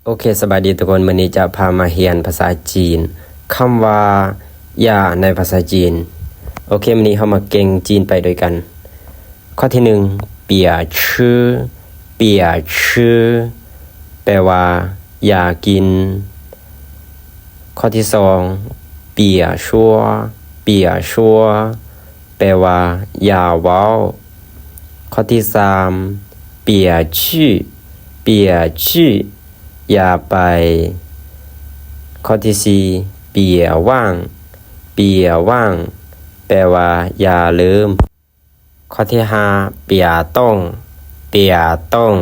ໂອເຄ ສະບາຍດີທຸກຄົນ, ມື້ນີ້ຈະພາມາຮຽນພາສາຈີນ ຄຳວ່າຢາໃນພາສາຈີນ. ໂອເຄ ມື້ນີ້ເຮົາມາເກັ່ງຈີນໄປດ້ວຍກັນ. ຂໍ້ທີໜຶ່ງ ເປຍຊື່ ເປຍຊື່ ແປວ່າຢາກິນ. ຂໍ້ທີສອງ ເປຍຊົ່ວ ເປຍຊົ່ວ ແປວ່າຢ່າເວົ້າ. ຂໍ້ທີສາມ ເປຍຈື່ ເປຍຈື່ ຢ່າໄປ. ຂໍ້ທີສີ່ ເປຍວ່າງ ເປຍວ່າງ ແປວ່າຢ່າລືມ. ຂໍ້ທີຫ້າ ເປຍຕົງ ເປຍຕົງ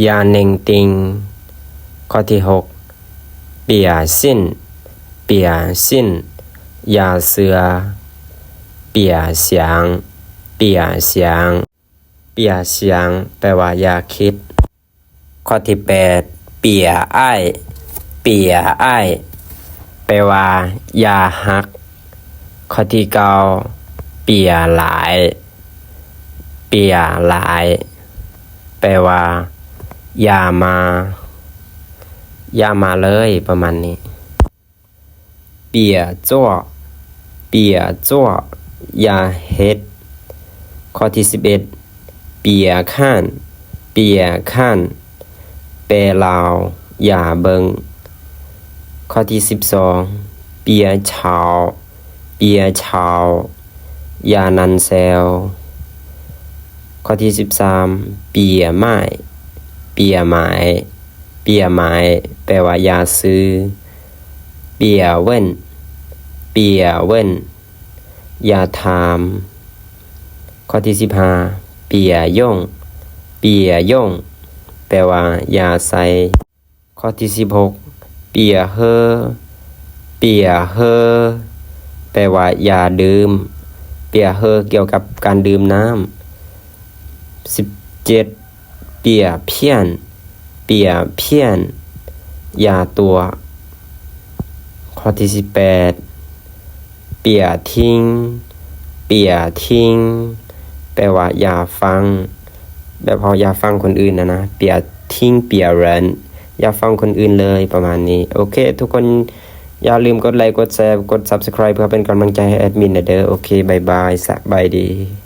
ຢ່າເໜັງຕິງ. ຂໍ້ທີຫົກ ເປຍຊິນ ເປຍຊິນ ຢ່າເຊື່ອ. ເປຍຊຽງ ເປຍຊຽງ ເປຍຊຽງ ແປວ່າຢ່າຄິດ. ຂໍ້ທີແປດ ເປຍອ້າຍ ເປຍອ້າຍ ແປວ່າຢ່າຮັກ. ຂໍ້ທີເກົ້າ ເປຍຫຼາຍ ເປຍຫຼາຍ ແປວ່າຢ່າມາ ຢ່າມາເລີຍ ປະມານນີ້. ເປຍຈົວ ເປຍຈົວ ຢ່າເຮັດ. ຂໍ້ທີສິບເອັດ ເປຍຂ້ານ ເປຍຂ້ານ ແປລາວ ຢ່າເບິ່ງ. ຂໍ້ທີສິບສອງ ເປຍເຊົາ ເປຍເຊົາ ຢ່ານັ່ນແຊວ. ຂໍ້ທີສິບສາມ ເປຍໝາຍ ເປຍໝາຍ ເປຍໝາຍ ແປວ່າຢ່າຊື້. ເປຍເວິນ ເປຍເວິນ ຢ່າຖາມ. ຂໍ້ທີສິບຫ້າ ເປຍຢົງ ເປຍຢົງ ແປວ່າຢ່າໃສ່. ຂໍ້ທີສິບຫົກ ເປຍເຮີ ເປຍເຮີ ແປວ່າຢ່າດື່ມ. ເປຍເຮີ ກ່ຽວກັບການດື່ມນ້ຳ. ສິບເຈັດ ເປຍພຽນ ເປຍພຽນ ຢ່າຕົວະ. ຂໍ້ທີສິບແປດ ເປຍທິງ ເປຍທິງ ແປວ່າຢ່າຟັງ ແບບເຮົາຢ່າຟັງຄົນອື່ນນະນະ. ເປຍທິງ ເປຍເຣັນ ຢ່າຟັງຄົນອື່ນເລີຍ ປະມານນີ້. ໂອເຄ ທຸກຄົນ ຢ່າລືມກົດໄລ ກົດແຊ ກົດ Subscribe ເພື່ອເປັນກຳລັງໃຈໃຫ້ແອດມິນແດ່ເດີ. ໂອເຄ ບາຍບາຍ ສະບາຍດີ.